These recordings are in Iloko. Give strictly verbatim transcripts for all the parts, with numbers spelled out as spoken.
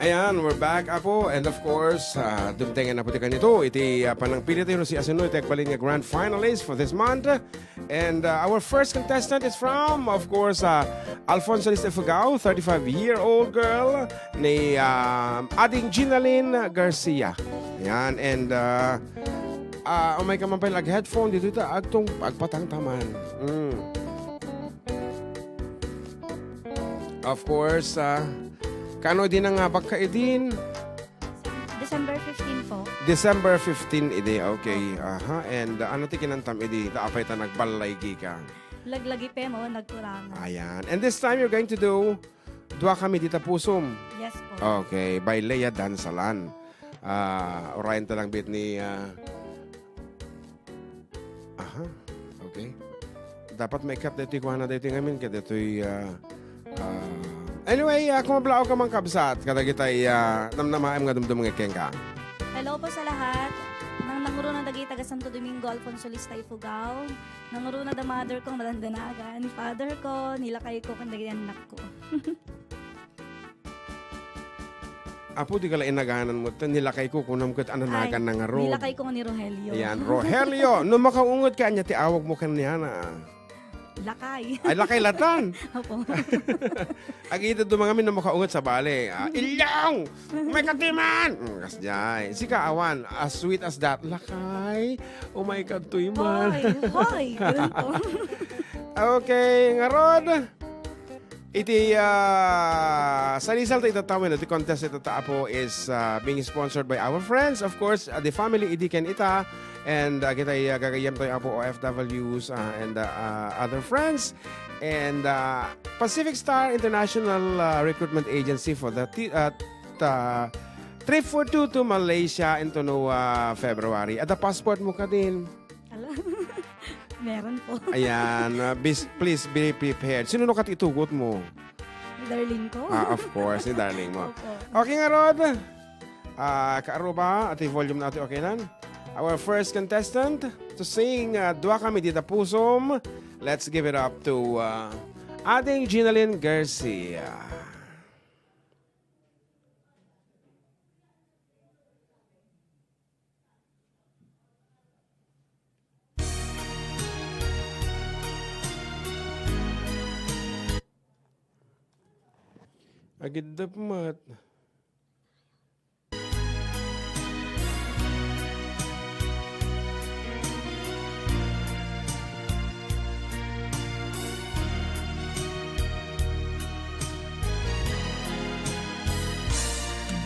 Ayan, we're back, Apo. And of course, ah, dumtengen na po ti kanito. Iti, ah, panangpili tayo si Asino, iti agbalin nga grand finalist for this month. And, ah, our first contestant is from, of course, ah, Alfonso Lista Ifugao, thirty-five-year-old girl ni, ah, Ading Ginalyn Garcia. Ayan, and, ah, ah, umay ka man pala ag-headphone, dito ta, agtong agpatangtaman. Mm. Of course, ah, kano di nangabak ka idin? December fifteen po. December fifteen idi, okay. Opo. Aha, and, ah, ano ti kinantam idi? Ta apay ta nagballaygi ka? Laglagi pemo, nagkurangan. Ayan. And this time you're going to do Dua Kami Dita Pusom. Yes po. Okay, by Lea Dansalan. Ah, urayan ta lang bit ni, ah, Aha. Okay. Dapat maikat daytoy kuana daytoy ngamin, ket daytoy, ah, ah, anyway, ah, kumablaw ka man, kabsat, kadagitay, ah, namnamaem nga dumdum nga kenka. Hello po sa lahat. Nang nangruna dagiti taga Santo Domingo, Alfonso Lista Ifugao. Nangruna da mother ko, madandanagan. Ni father ko, ni lakay ko, ken dagiti annak ko. Apo, di ka la inaganan mo, ta ni lakay ko, kunam ket ananagan na ngarud. Ni lakay ko nga ni Rogelio. Ayan, Rogelio, no makaunget ka, ania ti awag mo kaniana? Lakay. Ay, lakay latan. Opo. Agida dumangamin no makaunget sa bale. Ah, Ilyong! May katiman! Mm, kasjay. Sika, awan, as sweet as that. Lakay, umay kadtoy man. Hoy! Hoy! Ganun po. Okay, ngarud. Iti, ah, sarisal ta itatawen, iti contest itata, Apo, is, ah, being sponsored by our friends, of course, ah, the family idi ken ita, and, ah, kitay, ah, gagayyem tayo, Apo, O F Ws, ah, and, ah, ah, other friends, and, ah, Pacific Star International, ah, Recruitment Agency for the ti-, ah, ta-, trip for two to Malaysia into no, ah, February. Adda passport mo kadin? Ala. Meron po. Ayan, ah, bis-, please be prepared. Sino no kat itugot mo? Ni darling ko. Ah, of course, ni darling mo. Opo. Okay, ngarud. Ah, kaaruba, ati volume na ati okay nan. Our first contestant to sing, ah, Dua Kami Dita Pusom. Let's give it up to, ah, Ading Ginalyn Garcia. Agiddep met.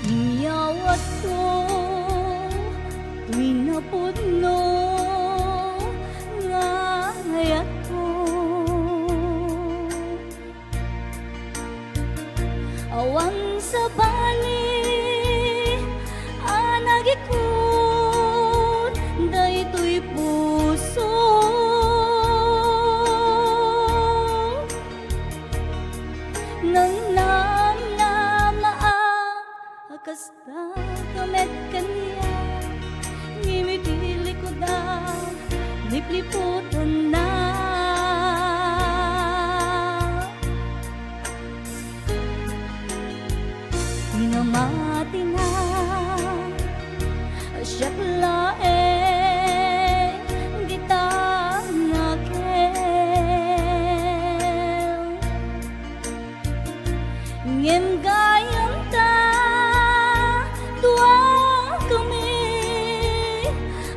Inyawatko, toy napudno nga ayatko. Awan sabali a nagikut daytoy puso. Nangnamnamaak a kas Dakamek kaniak, ngem iti likudan, lipliputanna. Pinamatina, siak laeng dita nakem. Ngem gayyem ta, duakami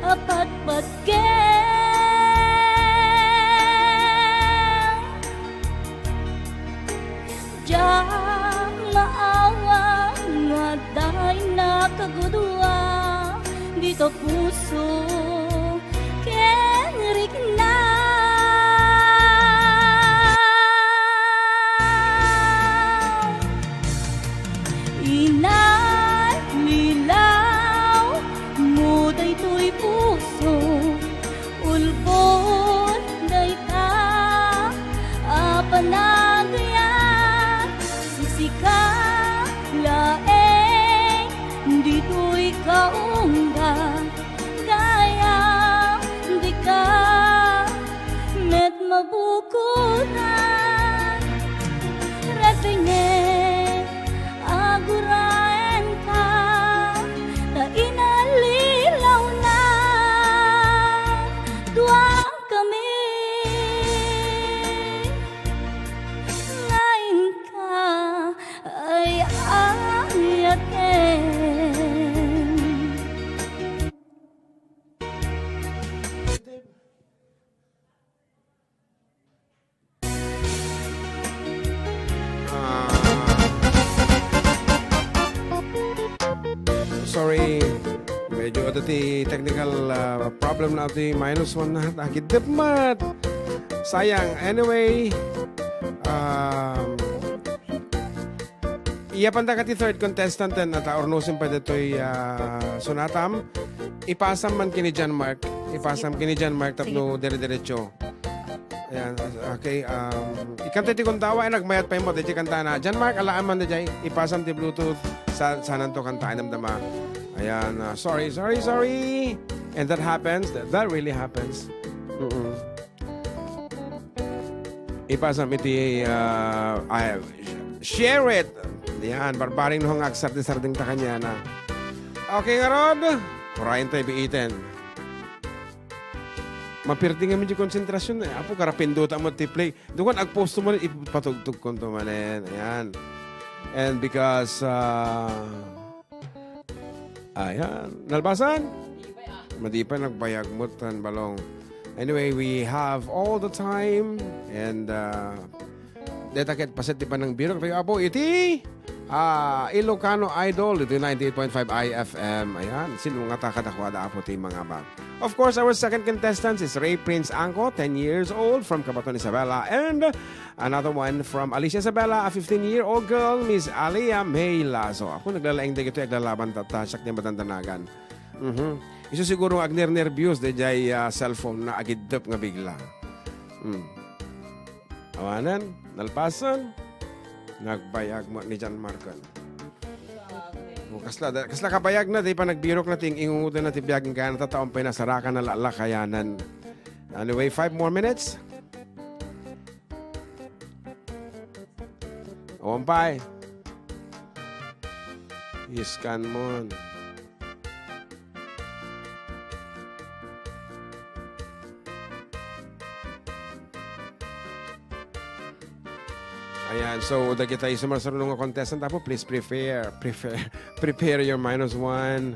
a patpatgem. Diak maawan nga adda innaka gudua dita puso ken rikna. Inallilaw mo daytoy puso, ulbod dayta a panagayat, sika laeng ditoy kaunggan. Gayam, dika met mabukoran. Repenge, aguraen Sorry. Medyo adu ti technical, ah, problem na ti minus one na. Agidep met. Sayang. Anyway, um, iya panda ka ti third contestant ten, at urnusen pay ditoy, ah, sunatam. Ipasam man kini John Mark. Ipasam kini John Mark tapno dire-diretso. Ayan, okay, um, ikanta ti kundawa, ay nagmayat pay mo, di kantana. John Mark, alaan man di jay, ipasam ti Bluetooth, sa, sananto kanta, ay namdama. Ayan, ah, sorry, sorry, sorry. And that happens, that, that really happens. Mm-mm. Ipasam iti, ah, ay, share it. Yan, barbaring no nga agsarding-sarding ta kaniana. Okay, ngarud, urayen tayo biiten. Mapirdi ngamin ti konsentrasyon, eh. Apo, karapinduta mo ti play. Dukan agposto mo, ipatugtog ko to manen. Ayan. And because, ah, ayan. Nalpasan? Madi pa nagbayag mo tan balong. Anyway, we have all the time. And, ah, deta ket paset ti panangbirok tayo, Apo, iti, ah, Ilocano Idol, iti ninety-eight point five I F M. Ayan, sino nga ta kadakuada, Apo, ti mangabak? Of course, our second contestant is Ray Prince Angco, ten years old, from Cabaton, Isabela, and another one from Alicia Isabela, a fifteen-year-old girl, Miss Alia May Lazo. Apo, naglalaing dagito, aglalaban tatta, siak ti madandanagan. Mhm. Isu siguro nga agnernerbios, dayjay, ah, cellphone na agiddep nga bigla. Mm. Awanen, nalpasen, nagbayag mo ni John Marcon. O, kasla, da-, kasla kabayag na, di pa nagbirok na, ting ingungudan na ti biag nga natattaon pay nasarakan na lalakayanan. Anyway, five more minutes. Awan pay. Iskan mo. Ayan, so, dagita isu nga sumaruno nga contestant, Apo, please prepare, prepare, prepare your minus one.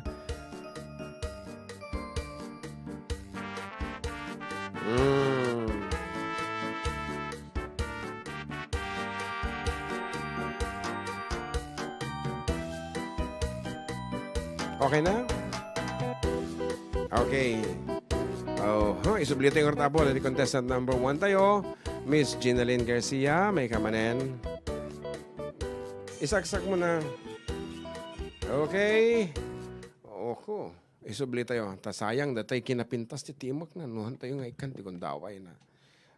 Mm. Okay na? Okay. Oh, huh, isubli tayo nga Apo, dagiti contestant number one tayo. Miss Ginalyn Garcia, may kamanen. Isaksak mo na. Okay. Oho. Isubli tayo. Ta sayang, datay kinapintas ti timek na. Nuhan tayo nga ikkan ti gundaway na.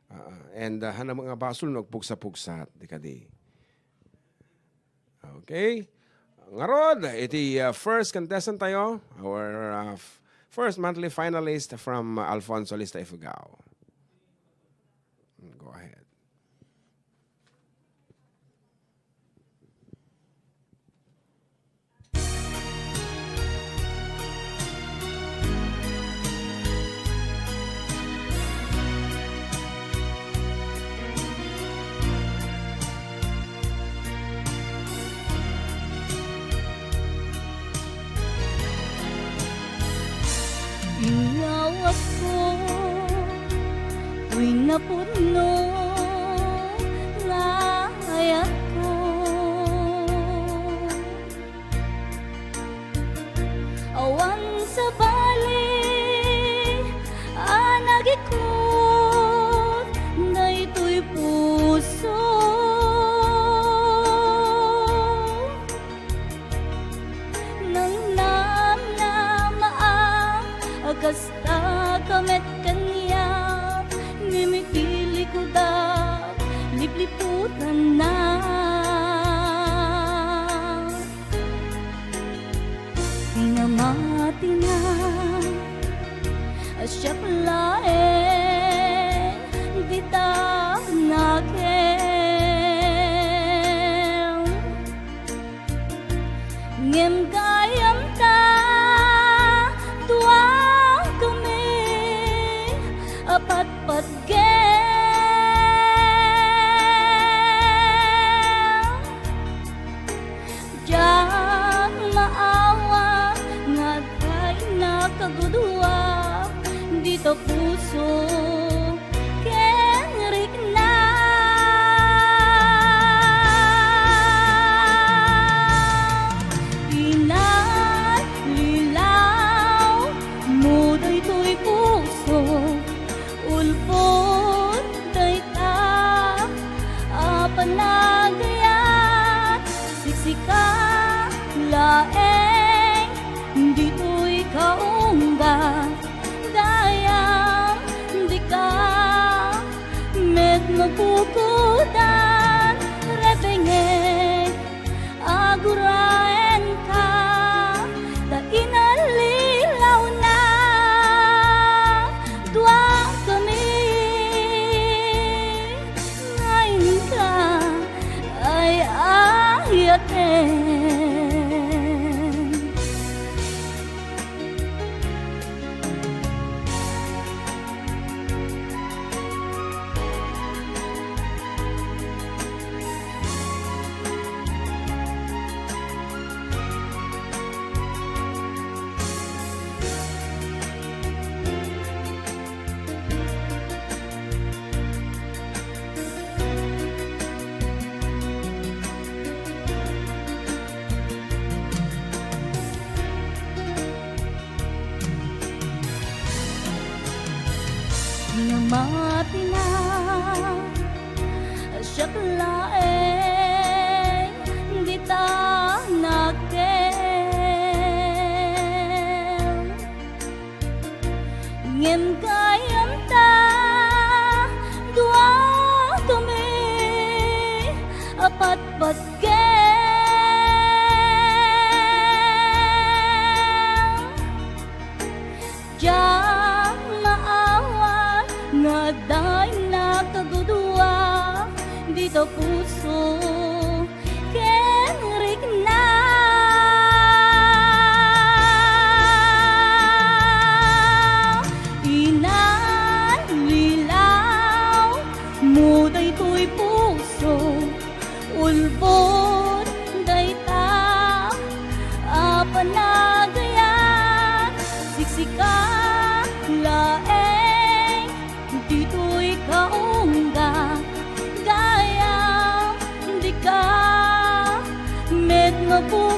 Ah, and, ah, hanam nga basol no agpugsa-pugsat, di kadi. Okay. Ngarud, iti, ah, first contestant tayo, our, ah, f-, first monthly finalist from, ah, Alfonso Lista, Ifugao. Go ahead. Inawatko, toy napudno nga ayatko. Awan sabali a nagikut daytoy puso. Nangnamnamaak a kasta ka met kaniak, ngem iti likudak, lipliputannak. Pinamatina a siak laeng dita nakem. Ngem gayam ta dua kami a patpatgem. Diak maawan nga agkaynak a gudua dita puso ken rikna. Inay, Matina, siak laeng dita nakkem. Ngem gayyemta, dua kami a patpatgem. Diak maawat nga adda innak a gudua dita puso ken rikna. Inallilaw mo daytoy puso, ulbod dayta a panagayat, siksika laeng ditoy kaungga, gayam dika met mabuhay.